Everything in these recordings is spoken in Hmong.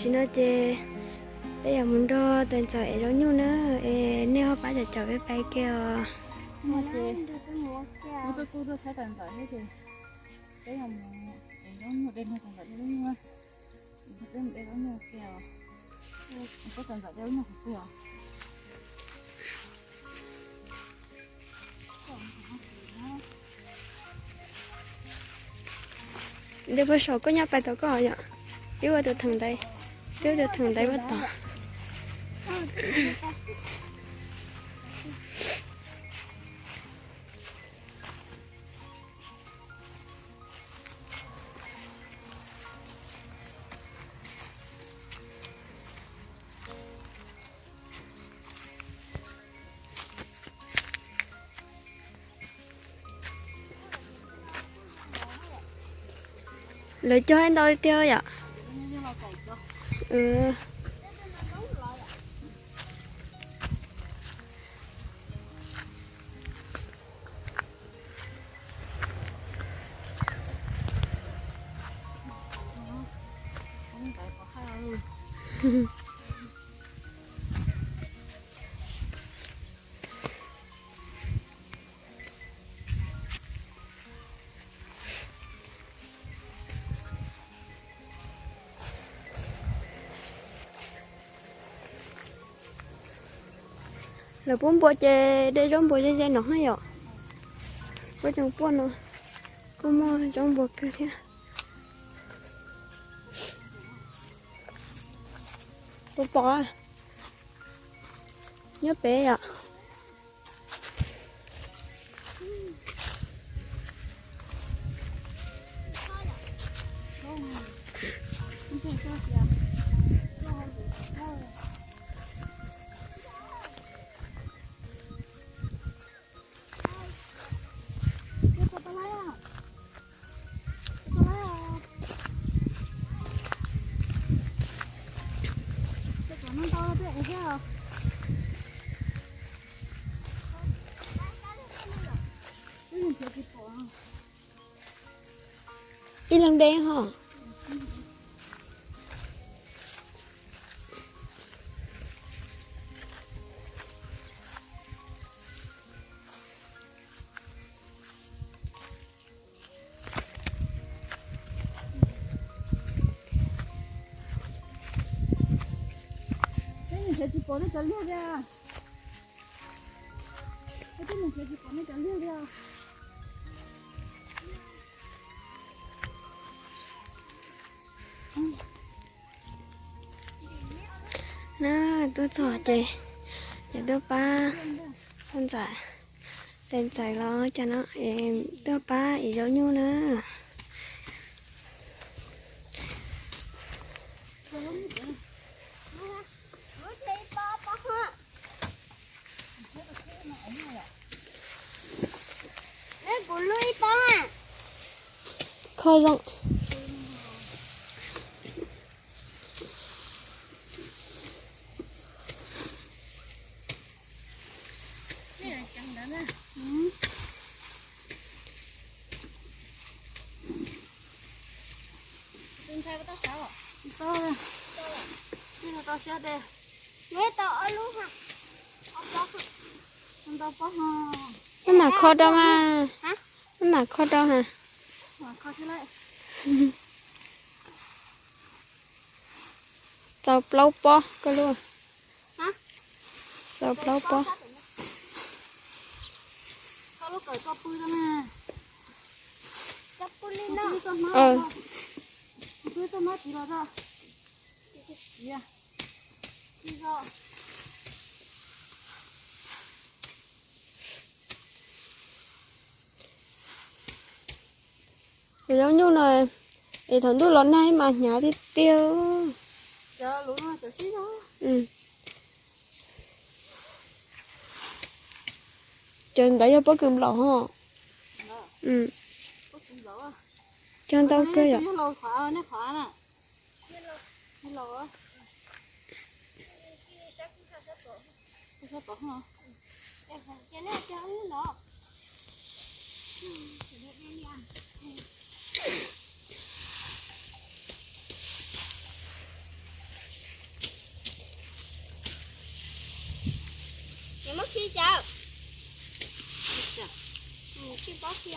Tam sim no ces peb yuav mus nrog tais ntxawm ev zaub nyuj na, es nej ho pab cov caum peb pais ke os. Muab tus kuj tuaj saib tais ntxawm thiab ces peb yuav mus ev zaub nyuj, de nrog tais ntxawm de zaub nyuj, peb mus de zaub nyuj ke os, peb tais ntxawm de zaub nyuj qhov twg os. Dej puag saum koj nyob pais tau koj yom. Twb ua tus theem ntaiv, twb ua tus theem ntaiv puag tod. Lawv cog ntau tiag yom. Lawv pub npua ces de zaub npua ze ze no hab yom. Puab cov puaj no kuj muaj zaub npua kawg thiab. Puas pom? Nyob pem yom. Ib leeg de ho. Peb nrhiav tsis pom nej cov liag li. Peb nrhiav tsis pom nej cov liag li. Na, tuaj txog ces yuav tuaj pab tais ntxawm, tais ntxawm los cas no es tuaj pab ev zaub nyuj na. Kho zoo. Maj mam kho rau mas. Maj mam kho rau ha. Txaus plaub pob koj lub. Txaus plaub pob. Kuv zaub nyuj no es thaum ntuj los nag mas hnyav tiag tiag. Cov ntawd yog pob kws nplaum ho. Cog ntau kawg yom. Khi cawv. Tsis paub khi.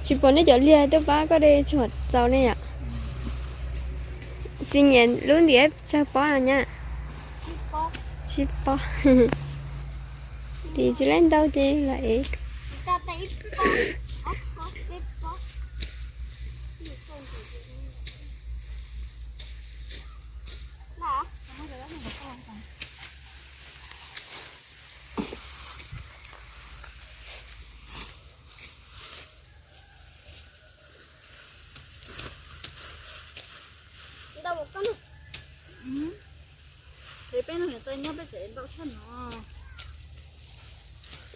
Tsis pom nej cov liag tuaj pab koj de tshuaj txaus ne yom. Xi nyiam lub ntiav tsawg pob no nyab? Tsib pob. Tis tsis laib ntau ces los ev.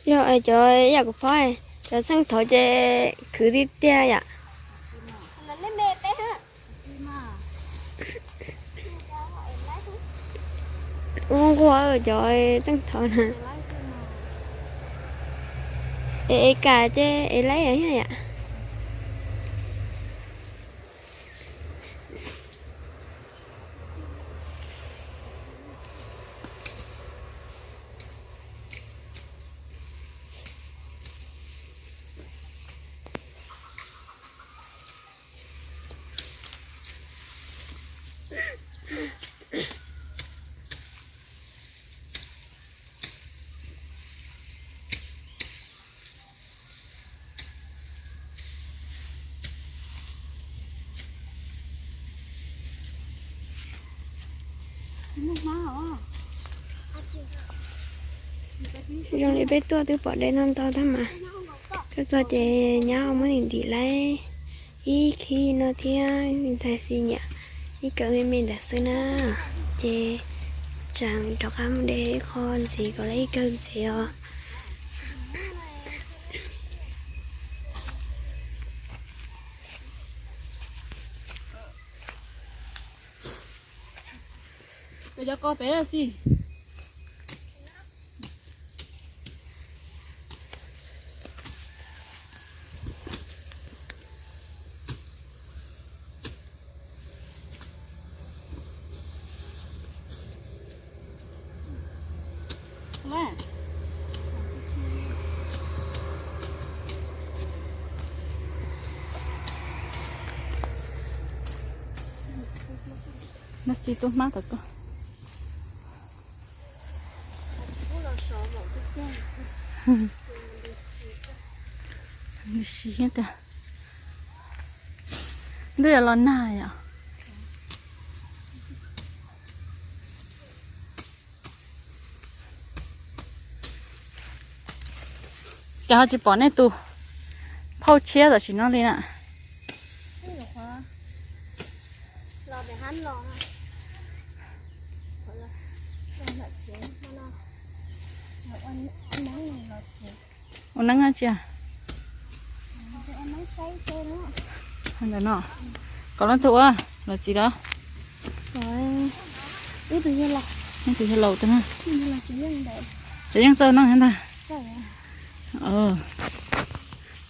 Yog cov yam kuv phob, cov txheej thaud ces khwv tiag tiag yom. Ub nquag cov txheej thaud na. Es, es kam ces es laib yom. Zoo li peb tuaj twb pom dej no ntau tab mas tuaj txog ces nyab muab ntim ntim laib ib khib no thiab ntxhais Xi Nyiam ib kawm me me ntawd xwb na. Ces tseem rov qab mus de ib qho ntxiv kom lawv ib kawm ntxiv os. Cov ko pem xij. Nab xi tub hmab tom koj. Ntuj yuav los nag yom. Cas ho tsis pom nej tus phauj tshiab tam sim no li na? Ua neeb dab tsi? Ntawm no, kom leej twg ua los txiv los? Ib tus yawg laus, tus yawg laus tus na. Cov yeej txawj no ntag.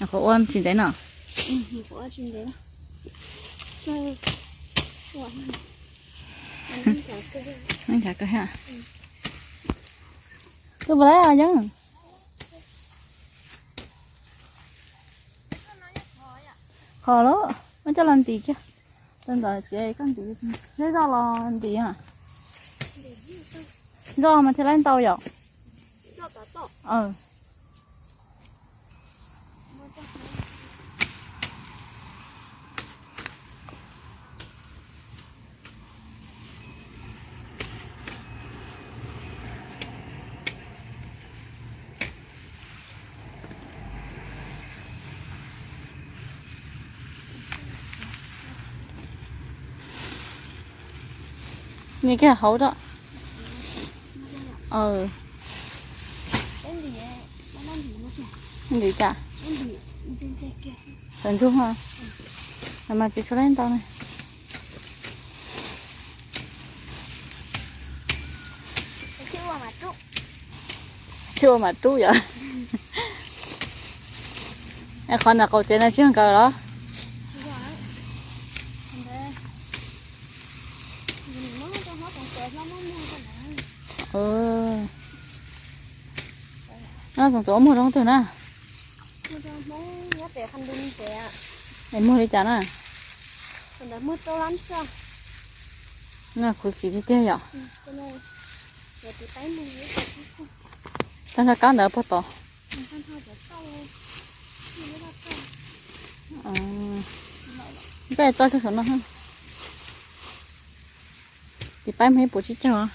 Qhov ua tsis ntev no. Neeb nchav kawg thiab. Twb puas laib os Yeeb? Qhov lawm, muab coj los ntim kiag. Tau ntawd ces koj ntim, zej zog los ntim. Zog mas thiaj laib ntau yom. Nias kiag hauv rau. Ntim cas? Tawm ntsug, mas tsis tshua laib ntau ne. Tsis ua mas rub yom. Qhov nram qaum tsev no tsis yog nkawd los? Nyob tsoom tuam muag rau twg na? Es muag li cas na? Khuv xim tiag tiag yom. Tag nrho kab ntawd puag tod. Peb tso kiag saum no. Tiv paib muag ib puas tsib caug.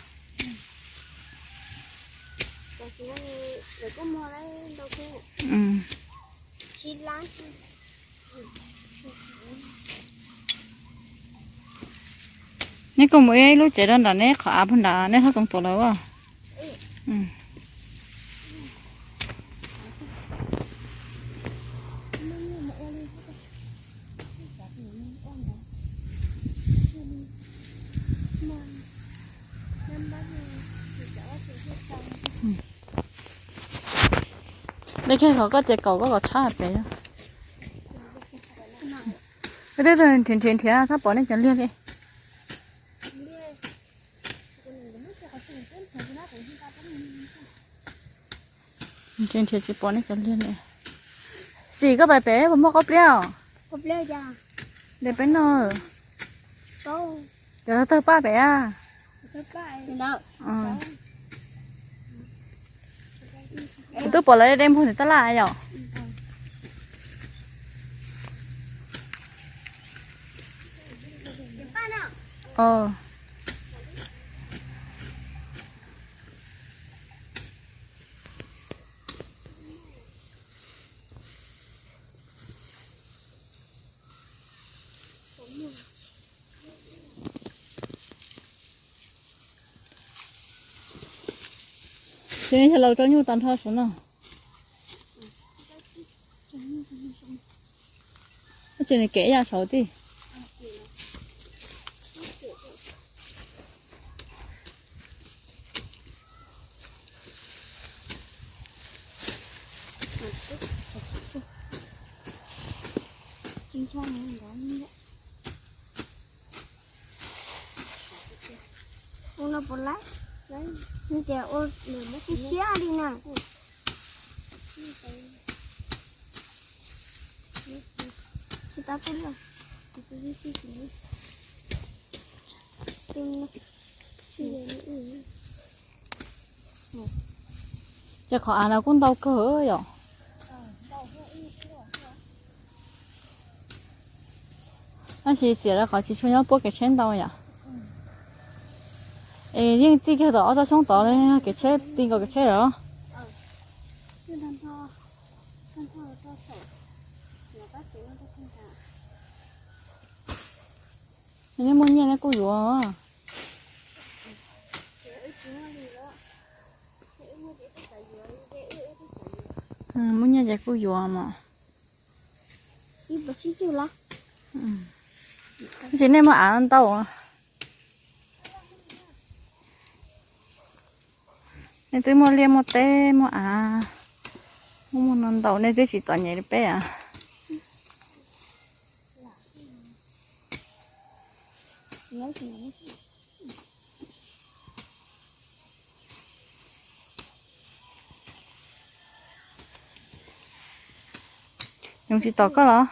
Neb kuj mus ib lub tsev rau nram neb qhov av puag nrad, neb txhob txoov tuam lawm as. Dej kiag, koj ces kaum koj kom tshab pem. Twb nrhiav nrhiav nrhiav txhob pom nej cov liag li. Nrhiav nrhiav tsis pom nej cov liag li. Xim, koj pais pem puas muaj qaub pliab? De peb noj. Cov tawg paj pem a. Twb pom lawv de npog ntawm tab laj yom. Ces yog laus rau nyuj tag nrho saum no. Ces nws kev ya saud tij. Ua no puas laib? Nws tias ua siab siab li na. Tsis tas peb lawm. Ces qhov av no kuj ntau kawg yom. Tab sis xiam rau qhov tsis tshua nyob puab kev tsheb ntau yom. Es yeej txij kiag tom ob tsob xyoob tod li, kev tsheb ti nkaus kev tsheb lawm. Nej muaj nyiaj nej kuj yuav. Muaj nyiaj ces kuj yuav mas. Tab sis nej muaj av ntau. Nej twb muaj liaj muaj teb muaj av, muaj muaj no ntau, nej twb tsis txom nyem li peb as. Yoov tsis tom koj los?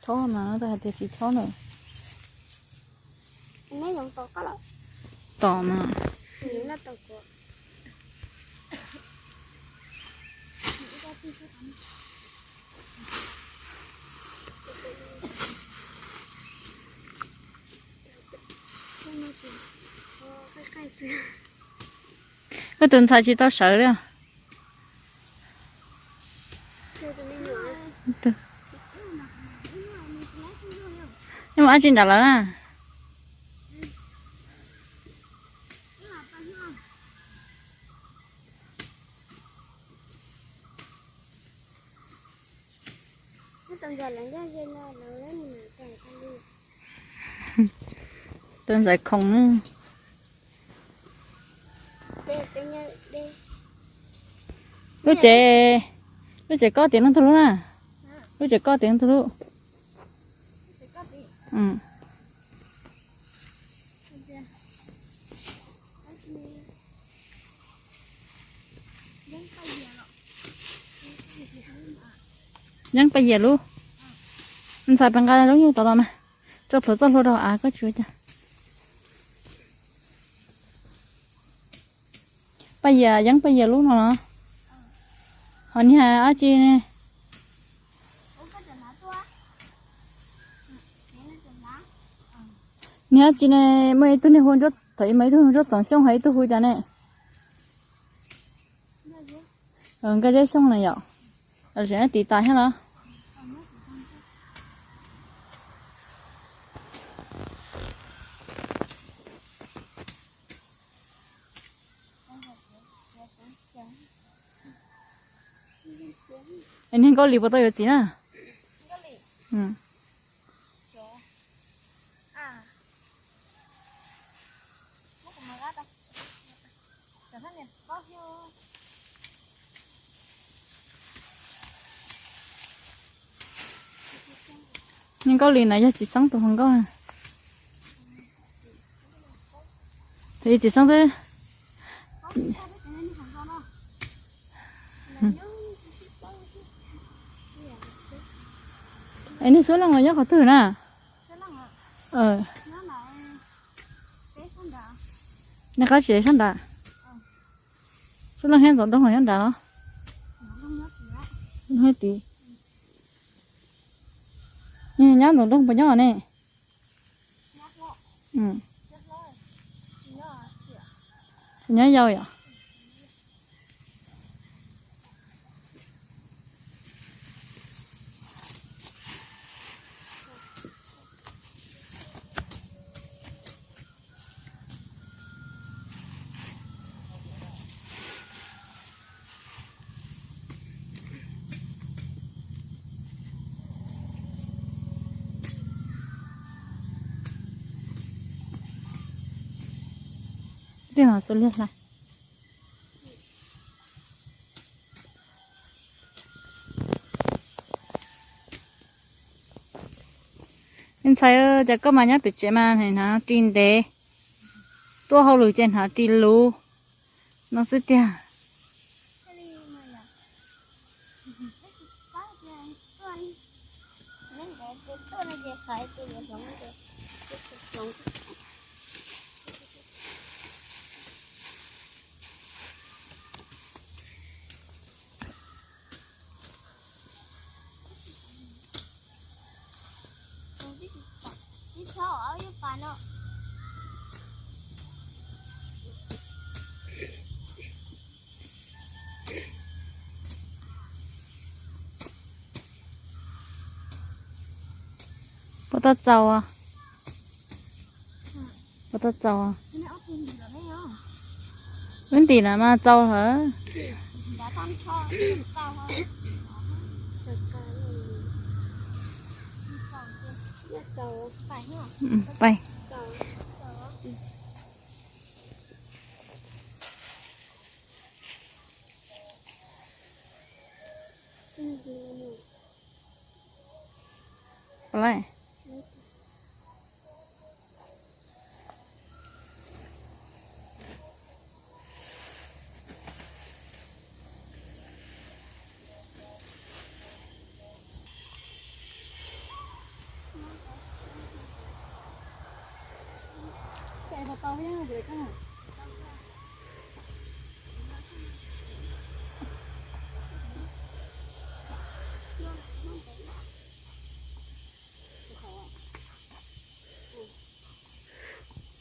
Chob mas, tau hais tias tsis chob na. Tom mas. Wb tus ntxhais tsis tau sawv li. Muaj dab tsi nram lawv na? Tus ntxhais khoom. Lub tsev, lub tsev koj tias leej twg lub na? Lub tsev koj tias leej twg lub? Yeeb Paj Yias lub. Ntxhais pes nqa lub nyuj tod los mas, tso plhuav txoj hlua rau av koj tsis ua cas. Paj Yias, Yeeb Paj Yias lub no los? Ho niag dab tsi ne? Niag dab tsi ne? Muaj ib tug niag hu Ntsuab, thaum ub muaj ib tug hu Ntsuab Txoov Xyooj, ho ib tug hu cas ne? Nkaj Zeb Xyooj na yom. Tiv tas thiab los? Es niag Nkauj Lis puas tau yuav txiv na? Niag Nkauj Lis na yog txiv xeeb tus hluas nkauj. Txiv xeeb xwb. Es niag Suab Leej los nyob qhov twg na? Niag qab tsev sab nrad. Suab Leej thiab Ntxoov Doog los nyob nrad los? Nyob tid. Nyab Ntxoov Doog puas nyob ne? Nyob yau yom. Tej no xu liag hla. Ntxhais, cas koj mas nyob pem tsev mas hnav ris ntev, tuaj hauj lwm ces hnav ris luv no xwb tiag. Puas tau txaus? Puas tau txaus? Wb ntim na mas txaus lawm. Pais.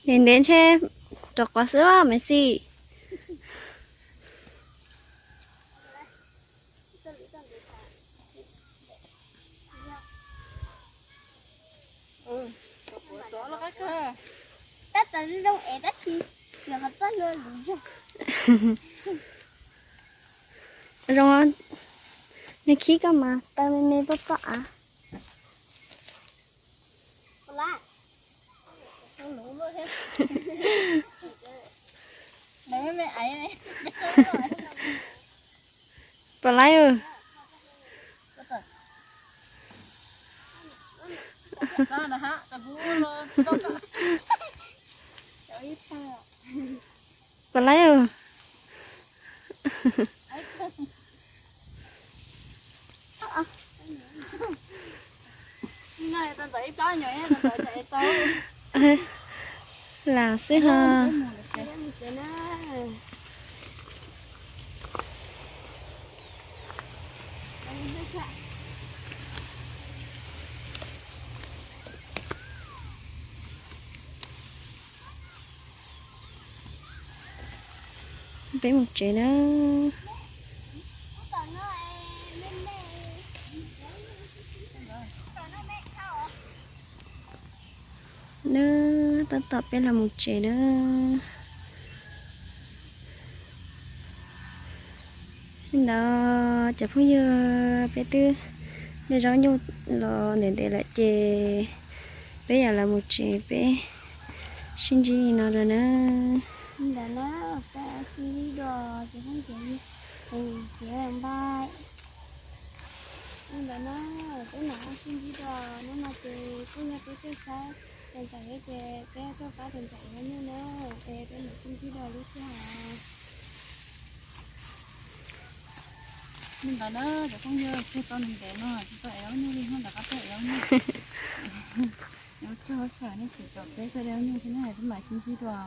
Ntev ntev ntshe rov qab xwb mas xij. Tab tom zoo es tab sis tsis qhov txoj hlua lus zog. Zoo, nws khib koj mas taw me me poj poj av. Pom laib. Pom laib. Lam xwb ho. Peb mus tsev na. Nab, tab tom peb los mus tsev na. Li ntawd cov phooj ywg, peb twb de zaub nyuj los ntev ntev lawm ces peb yuav los mus tsev, peb sib ntsib li no lawm na. Li ntawd na, peb sib ntsib dua ces phooj ywg, ces npaj. Li ntawd na, peb mam sib ntsib dua, hnub no ces kuj yog peb tuaj saib tus ntxhais ces peb tuaj pab tus ntxhais zaub nyuj na, es peb mam sib ntsib dua lub sij hawm. Li ntawd na cov phooj ywg, tsis tau ntev no tsis tau ev zaub nyuj li, hnub ntawd qab tuaj ev zaub nyuj. Yuav txog sawm nej tsis tau peb tuaj de zaub nyuj thiab na, peb mam sib ntsib dua.